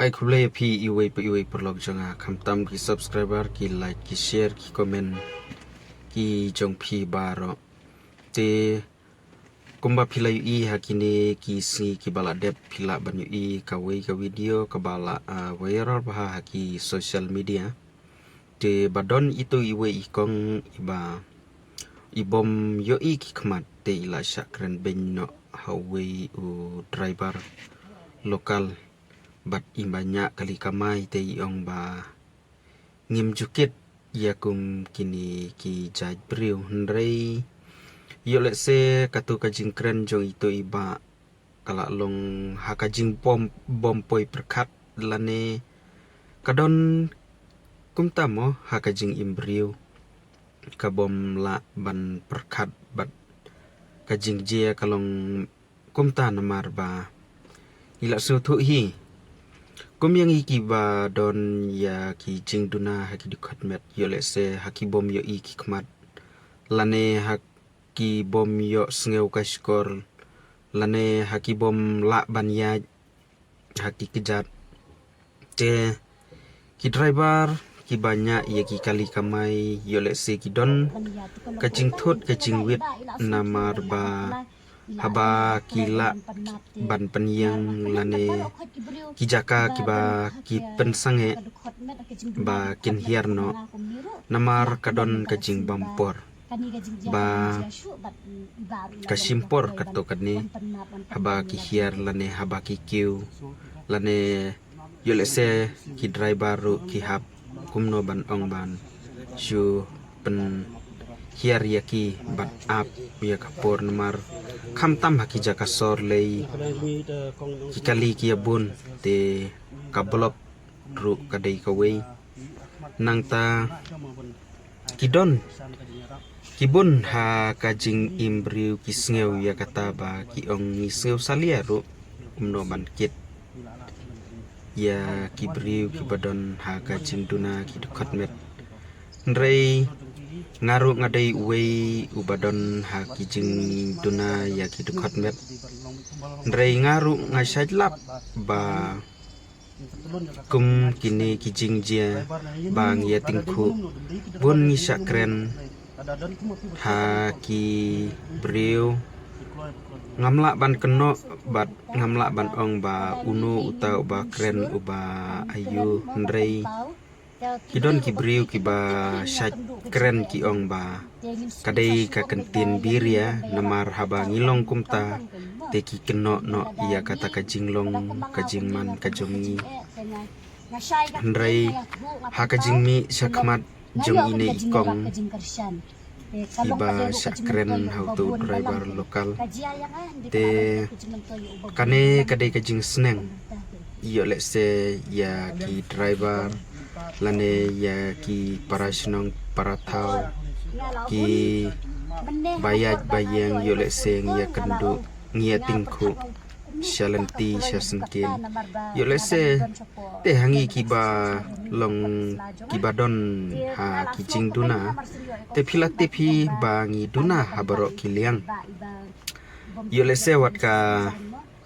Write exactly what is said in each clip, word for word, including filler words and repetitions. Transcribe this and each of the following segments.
Ai khublei ïa phi iwei pa iwei paralok jong nga, khamtam ki subscriber, ki like, ki share, ki comment, ki jong phi baroh. Te kumba phi la ïohi ha kine ki sngi kiba la dep, phi lah ban ïohi kawei ka video kaba la, ah, viral bha ha ki social media. Te ba don itu iwei i kong iba i bym ïohi ki khmat te i la shah kren beiñ noh ha uwei u driver local bad iba ñiah kali kamai te i ong ba ngim ju kit ïa kum kine ki jait briew, hynrei ïoh lehse katu ka jingkren jong itu iba ka la long ha ka jingbym, bym poi pyrkhat lane ka don kumta mo ha ka jingim briew, ka bym lah ban pyrkhat bad ka jingjia ka long kumta namar ba ngi la sngewthuh hi. Kum ïa ngi kiba don ïa ki jingduna ha ki dkhot met, ïoh lehse ha ki bym ïohi ki khmat lane ha ki bym ïohsngew ka shkor lane ha ki bym lah ban ïaid ha ki kjat. Te ki driver kiba ñiah ïa ki kali kamai ïoh lehse ki don ka jingthut ka jingwit namar ba haba ki lah ban pynïeng lane ki jaka kiba ki pynsangeh ba kin hiar noh namar ka don ka jingbym por. Ba ka shim por katto katne haba ki hiar lane haba ki kiew lane ïoh lehse ki driver ruh ki hap kumno ban ong ban shu pynhiar ïa ki bad ap ïa ka por namar khamtam ha ki jaka sor lei ki kali ki ïa bun te ka block ruh ka dei kawei. Nangta ki don ki bun ha ka jingim briew ki sngew ïa kata ba ki ong ngi sngew salia ruh kumno ban kit ïa ki briew kiba don ha ka jingduna ki dkhot met. Hynrei nga ruh nga dei uwei uba don ha ki jingduna ïa ki dkhot met. Hynrei nga ruh nga shait lap ba kum kine ki jingjia ba ngi ïa tyngkhuh bun ngi shah kren ha ki briew. Ngam lah ban kynnoh bad ngam lah ban ong ba uno uta uba kren uba aiu, hynrei ki don ki briew kiba shait kren ki ong ba ka dei ka kyntien biria namar haba ngi long kumta te ki kynnoh noh ïa kata ka jinglong ka jingman ka jong ngi. Hynrei ha ka jingmih shakhmat jong ine i kong iba shah kren ha uto u driver local te kane ka dei ka jingsneng. Ïoh lehse ïa ki driver lane ïa ki para shnong para thaw kiba ïaid ba ïeng ïoh lehse ngi ïa kynduh ngi ïa tyngkhuh sha lynti sha syngkien. Ïoh lehse te ha ngi kiba long kiba don ha ki jingduna te phi la tip hi ba ngi duna ha baroh ki liang. Ïoh lehse wat ka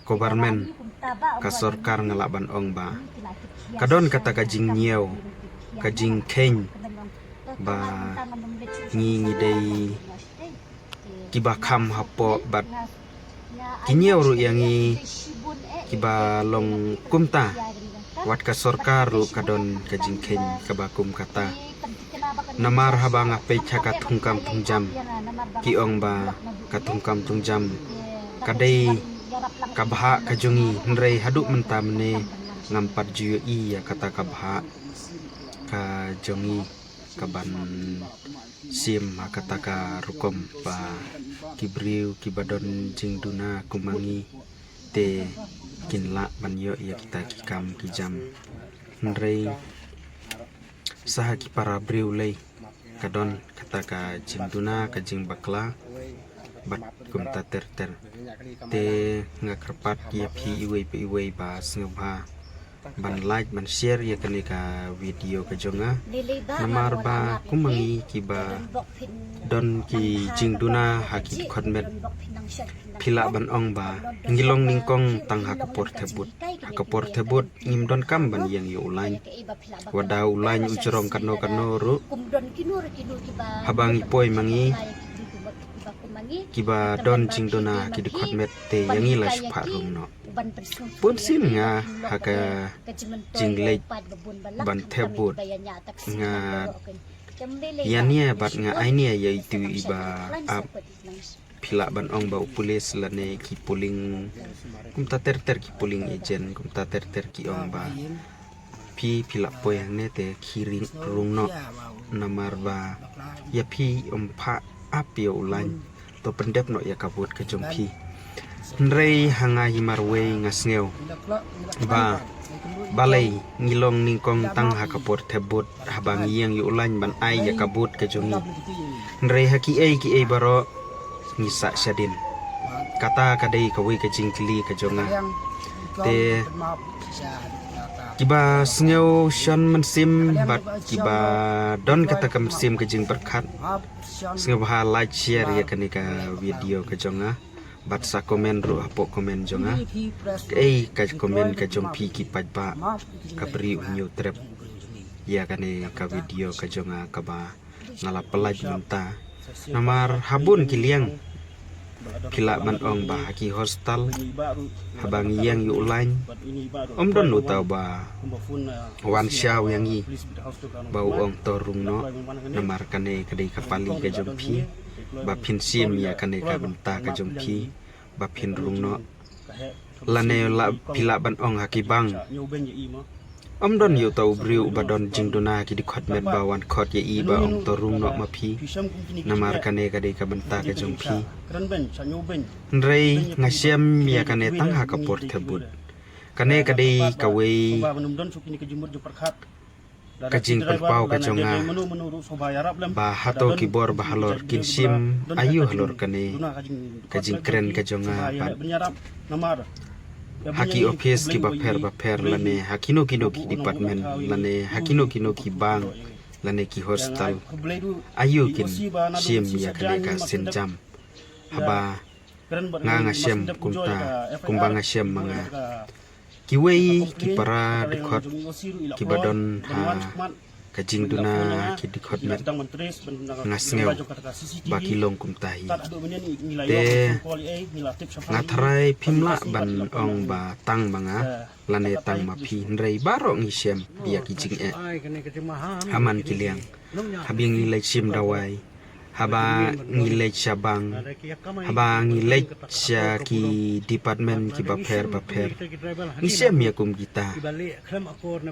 government ka sorkar nga lah ban ong ba ka don kata ka jingñiew ka jingkheiñ ba ngi ngi dei kiba kham hapoh bad ki ñiew ruh ïa ngi kiba long kumta. Wat ka sorkar ruh ka don ka jingkheiñ kaba kum kata. Namar haba nga peit ha ka thungkam thungjam ki ong ba ka thungkam thungjam ka dei ka bhah ka jong ngi, hynrei haduh mynta mynne ngam pat ju ïohi ïa kata ka bhah ka jong ngi kaban shim ha kata ka rukom ba ki briew kiba don jingduna kum ma ngi te kin lah ban ïoh ïa kita ki kam ki jam. Hynrei sa ha ki para briew lei ka don kata ka jingduna ka jingbakla bad kumta ter ter. Te nga kyrpad ïa phi iwei pa iwei ba sngewbha ban like, ban share ïa kane ka video ka jong nga. Namar ba kum ma ngi kiba don ki jingduna ha ki dkhot met, phi lah ban ong ba ngi long nyngkong tang ha ka por thep vote. Ha ka por thep vote ngim donkam ban ïeng ïa u lain. Wat la u lain u jrong katno katno ruh, haba ngi poi ma ngi kiba don jingduna ha ki dkhot met te ïa ngi la shu phah rung noh. Bun sien nga ha ka jingleit ban thep vote, nga ïa nia bad nga ai nia ïa itu iba ap. Phi lah ban ong ba u police lane ki polling, kumta ter ter ki polling agent, kumta ter ter ki ong ba phi, phi lah poi hangne te khie rung noh, namar ba ïa phi ym phah ap ïa u lain. To pyndep noh ïa ka vote ka jong phi. Hynrei ha nga hi marwei nga sngew ba balei ngi long nyngkong tang ha ka por thep vote, haba ngi ïeng ïa u lain ban ai ïa ka vote ka jong ngi. Hynrei ha kiei kiei baroh ngi sah shadien. Kata ka dei kawei ka jingkylli ka jong nga. Te kiba sngew shon mynsiem bad kiba don kata ka mynsiem ka jingpyrkhat, sngewbha like, share ïa kane ka video ka jong nga. Bad sa comment ruh hapoh comment jong nga. Kaei ka comment ka jong phi ki paidbah, ka briew Hynñiewtrep, ïa kane ka video ka jong nga kaba nga la pyllait mynta. Namar ha bun ki liang phi lah ban ong ba ha ki hostel, haba ngi ïeng ïa u lain, ym don uta uba wan shaw ïa ngi ba u ong to rung noh. Namar kane ka dei ka pali ka jong phi, ba phin shim ïa kane ka bynta ka jong phi ba phin rung noh. Lane la phi lah ban ong ha ki bank, ym don ïa uta u briew uba don jingduna ha ki dkhot met ba wan khot ïa i ba ong to rung noh ma phi. Namar kane ka dei ka bynta ka jong phi. Hynrei nga shem ïa kane tang ha ka por thep vote. Kane ka dei kawei ka jingpynpaw ka jong nga ba hato ki bor ba halor kin shim aïu halor kane ka jingkren ka jong nga bad ha ki office kiba pher ba pher lane ha kino kino ki department lane ha kino kino ki bank lane ki hostel, aïu kin shim ïa kane ka sienjam. Haba nga nga shem kumta, kumba nga shem ma nga. Kiwei ki para dkhot kiba don ha ka jingduna ki dkhot met, nga sngew ba ki long kumta hi. Te nga tharai phim lah ban ong ba tang ma nga lane tang ma phi, hynrei baroh ngi shem ïa ki jingeh ha man ki liang. Haba ngi leit shim dawai, haba ngi leit sha bank, haba ngi leit sha ki department kiba pher ba pher, ngi shem ïa kum kita.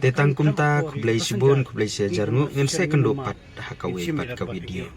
Te tang kumta, khublei shibun, khublei shihajar nguh, ngin sa ïakynduh pat ha kawei pat ka video.